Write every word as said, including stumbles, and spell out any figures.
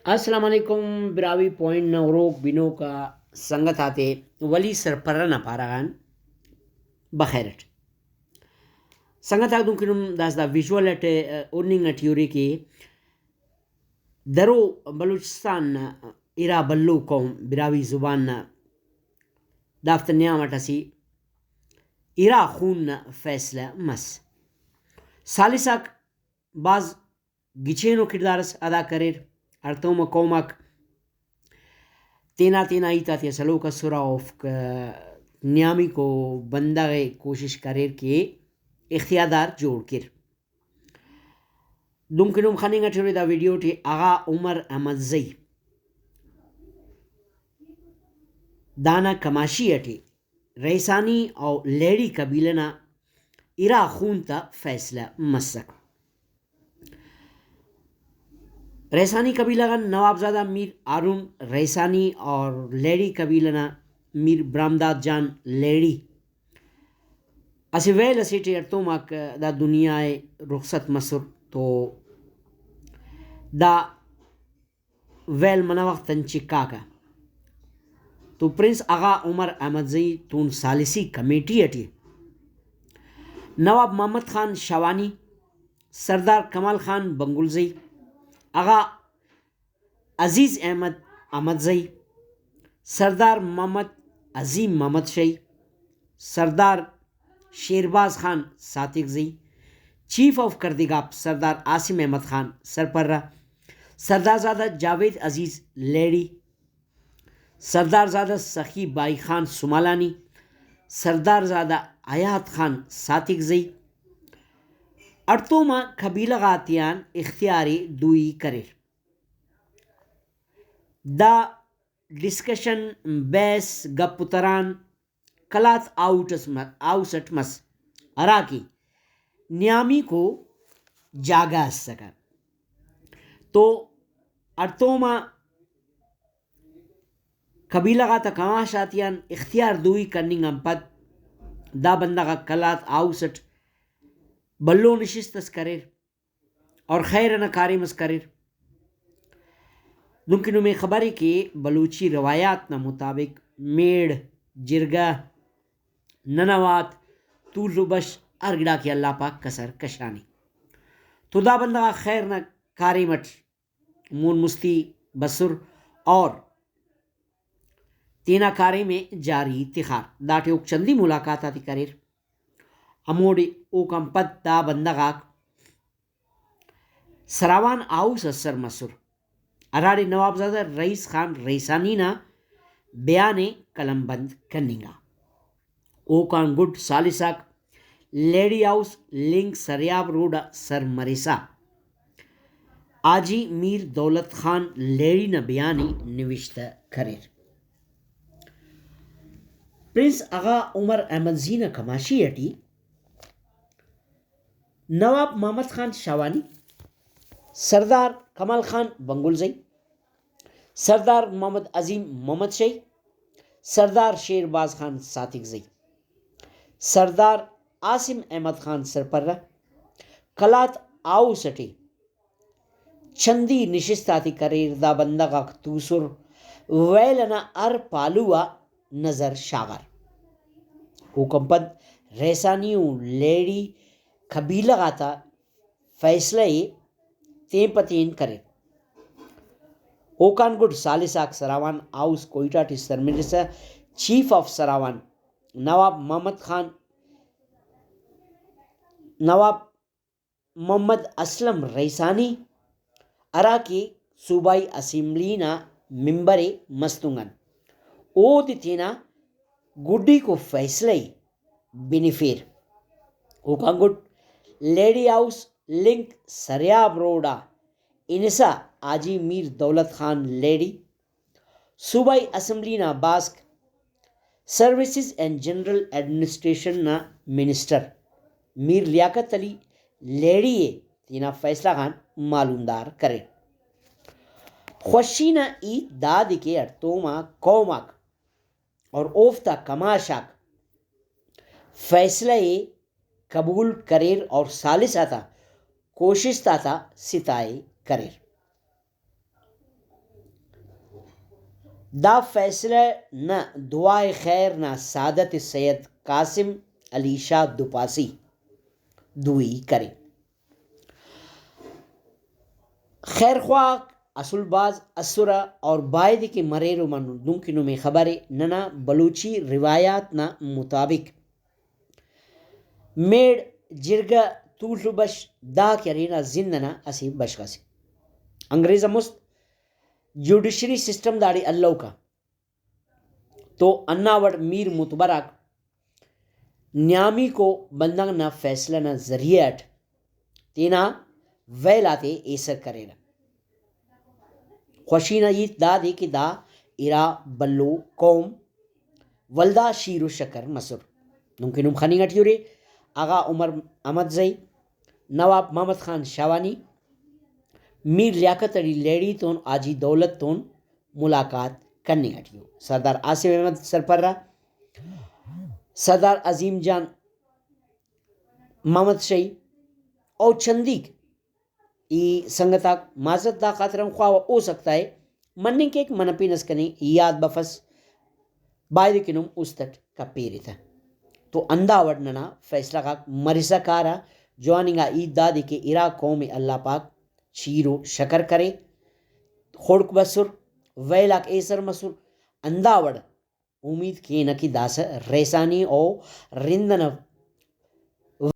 السلام علیکم براہوئی پوائنٹ نا ہروک بنوک آ سنگت آتے ولی سرپرہ نا پارہ غان بخیر اٹ۔ سنگت آک دنکہ نم داسہ دا ویژول اٹ ہننگ اٹی ہورے کہ درو بلوچستان نا ارا بھلو قوم براہوئی زبان نا دافتا نیام اٹ اسہ ارا خون نا فیصلہ مس۔ ثالث آک بھاز گچینو کڑدار اس ادا کریر۔ ہڑتوم آ قوم آک تینا تینا ہیت آتیا سلوک ئسرہ، اوفک نیامیکو بندغ ءِ کوشش کریر کہ اختیاردار جوڑ کیر۔ دنکہ نم خننگ اٹی ارے دا ویڈیو ٹی اغا عمر احمد زئی دانا کماشی اٹی ریسانی و لہڑی قبیلہ نا ارا خون تا فیصلہ مسک۔ ریسانی قبیلہ غان نوابزادہ میر ہارون ریسانی اور لہڑی قبیلہ نا میر برامداد جان لہڑی اسہ ویل اسے ٹی ہڑتوم آک دا دنیا ءِ رخصت مسر تو دا ویل منہ وخت آن چکاکہ۔ تو پرنس آغا عمر احمد زئی تون ثالثی کمیٹی اٹی نواب محمد خان شوانی، سردار کمال خان بنگلزئی، آغا عزیز احمد احمد زئی، سردار محمد عظیم محمد شئی، سردار شیرباز خان ساتک زئی، چیف آف کردگاپ سردار عاصم احمد خان سرپرہ، سردار زادہ جاوید عزیز لہڑی، سردار زادہ سخی بائی خان سمالانی، سردار زادہ حیات خان ساتک زئی، ہڑتوم آ قبیلہ غاتیان اختیار دوئی کریر۔ دا ڈسکشن، بحث، گپ و تران قلات آؤٹ اس م-، ہاؤس اٹ مس، ہراکہ نیامیکو جاگہ اسکہ۔ تو ہڑتوم آ قبیلہ غاتا کماش آتیان اختیار دوئی کننگ آن پد دا بندغ آک قلات ہاؤس اٹ بھلو نشست اس کریر۔ اور خیر ئنا کاریم اس کریر۔ دنکہ نمے خبرے کہ بلوچی روایات نا مطابق میڑ، جرگہ، ننوات، تول و بش ہر گڑاکہ اللہ پاک کسر کشانے۔ تو دا بندغ آک خیر نا کاریم اٹ مون مستی بسر اور تینا کاریم ءِ جاری تخار۔ داٹی اوک چندی ملاقات آتے کریر۔ ہموڑے اوکان پد دا بندغ آک سراوان ہاؤس اس سر مسر، ہراڑے نوابزادہ رئیس خان ریسانی نا بیان ءِ قلم بند کننگا۔ اوکان گڈ ثالث آک لہڑی ہاؤس لنک سریاب روڈ آ سر مرسا حاجی میر دولت خان لہڑی نا بیان ءِ نوشتہ کریر۔ پرنس آغا عمر احمد زئی نا کماشی ٹی نواب محمد خان شاہوانی، سردار کمال خان بنگلزئی، سردار محمد عظیم محمد شئی، سردار شیر باز خان ساتکزئی، سردار عاصم احمد خان سرپرہ قلات ہاؤس ٹی چندی نشست آتے کریر، دا بندغ آک توسر، ویل ئنا ہر پہلو آ نظر شاغار۔ اوکان پد ریسانی و لہڑی قبیلہ غاتا فیصلہ ءِ تین پہ تین کریر۔ اوکان گڈ ثالث آک سراوان ہاؤس کوئٹہ ٹی سرمرسہ چیف آف سراوان نواب محمد خان، نواب محمد اسلم رئیسانی، ہراکہ صوبائی اسمبلی نا ممبر ءِ مستونگ ان، اودے تینا گڈیکو فیصلہ ءِ بنفیر۔ اوکان گڈ لہڑی ہاؤس لنک سریاب روڈ آ ہنسا حاجی میر دولت خان لہڑی، صوبائی اسمبلی نا باسک، سروسز اینڈ جنرل ایڈمنسٹریشن نا منسٹر میر لیاقت علی لہڑی ءِ تینا فیصلہ غان معلومدار کریر۔ خوشی نا ہیت دادے کہ ہڑتوم آ قوم آک اور اوفتا کماش آک فیصلہ ءِ قبول کریر اور ثالث آتا کوشست آتا ستائے کریر۔ دا فیصلہ نا دعائے خیر نا سعادت سید قاسم علی شاہ دوپاسی دوئی کرے۔ خیر خواہ آک اسل بھاز اسرہ اور بایدے کہ مریرہ، من دنکہ نمے خبرے، ننا بلوچی روایات نا مطابق میڑ، جرگہ، تولف بش دا کہ ارے نا زند ئنا اسہ بشخ اسے۔ انگریز آ مست جوڈیشری سسٹم داڑے الوکا تو ہنداوڑ میر متبر آک نیامیکو بندغ نا فیصلہ نا ذریعہ اٹ تینا ویل آتے ایسر کریرہ۔ خوشی نا ہیت دادے کہ دا ارا بھلو قوم ولدا شیر و شکر مسر۔ دنکہ نم خننگ ٹی ارے، آغا عمر احمد زئی، نواب محمد خان شاہوانی، میر لیاقت علی لہڑی تون حاجی دولت تون ملاقات کننگ ٹی ءُ۔ سردار آصف احمد سرپرہ، سردار عظیم جان محمد شہی او چندیک ای سنگت آک معذرت دا خاطر ہم خواوہ، ہو سکتا ہے مننگ کیک، منہ پین اس کنے یاد بفس، بایدے کہ نم است اٹ کپیرے تہ۔ تو ہندا وڑ ننا فیصلہ غاک مرسا کارہ۔ جوان انگا ہیت دادے کہ ارا قوم ءِ اللہ پاک شیر و شکر کرے، خڑک بسر، ویل آک ایسر مسر، ہندا وڑ امید کینہ کہ داسہ ریسانی او رند ئنا